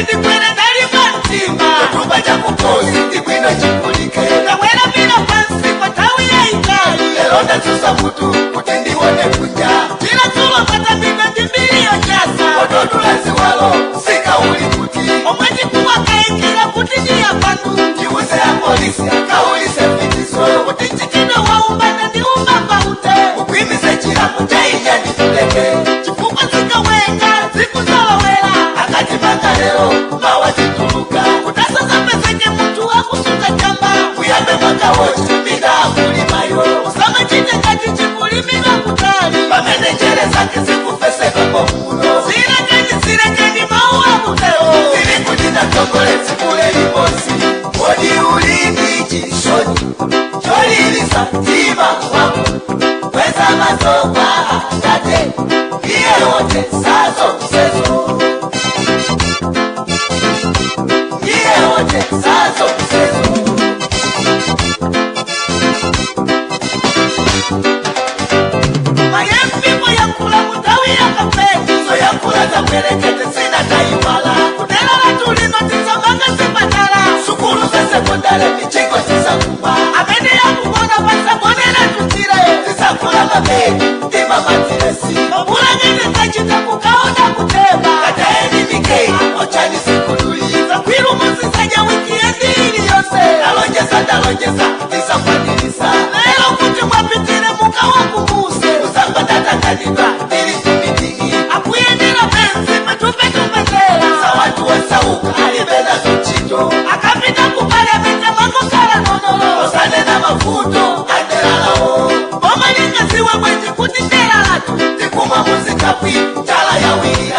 Sindikwera ndalimba mtima. Chotupa chakukosi ndibwino chipulike. Ndawera mira pansi kwa nthawi yayitali. Lero ndadzusa mutu kuti ndione kunja. Tira dzulo patapita ndi mbiri yochasa. Otodula ziwalo sika uli kuti. Omwe tikuwakayikira kuti ndiya panu. Tiuze apolisi akaulise fitiso. Kuti mchitidwe waumbanda ndi umbamba ute. Ugwimise chilango chainya ndikuleke. Chifukwa zikawenga zikuzolowera. Akati makalero mawatituluka. Kutasasapezeke munthu akusuta chamba. Kuyambe mwakawochi mida akulimayo. Usamachite ngati chikulimidwa kutali. Pamene njere zake zikufeseka komuno. Zilekeni zilekeni mawu akutero. Zili kuchita tongole tsikule limosi. Kodi uli ndi chisoni cholilisa mtima wako? Kweza maso kwa Atate, iye wote sazo msezo, iye wote sazo msezo. Mayempimo yakula munthawi ya kampeni. Zoyankhula zabwerekete sinatayiwala. Kudera lathu lino tizamanga zipatala. Sukulu za sekondari michiko tizakumba. Amene akugona pasagonera tuchire. Tizakula mabedi ndi mamatiresi. Mabulangete tachita kukaona kutemba. Kataeni mikei ochani sikululi. Zakwiru muzisadya wikiendi iliyonse. Ndalonjeza, ndalonjeza, ndizakwanilisa. Lero kuti mwapitire mukawakumbuse. Kusamba ndatakanidwa ndili kumitingi. Akuyendera penzi petupetupezera. Za wanthu osauka alibe nazo ntchito. Akapita kupalamenta makokhala nonolo. Osanena mavuto adelalawo. Boma lingaziwe bwenji kuti dera lathu Tikumwa muzikapwi njala yawiri.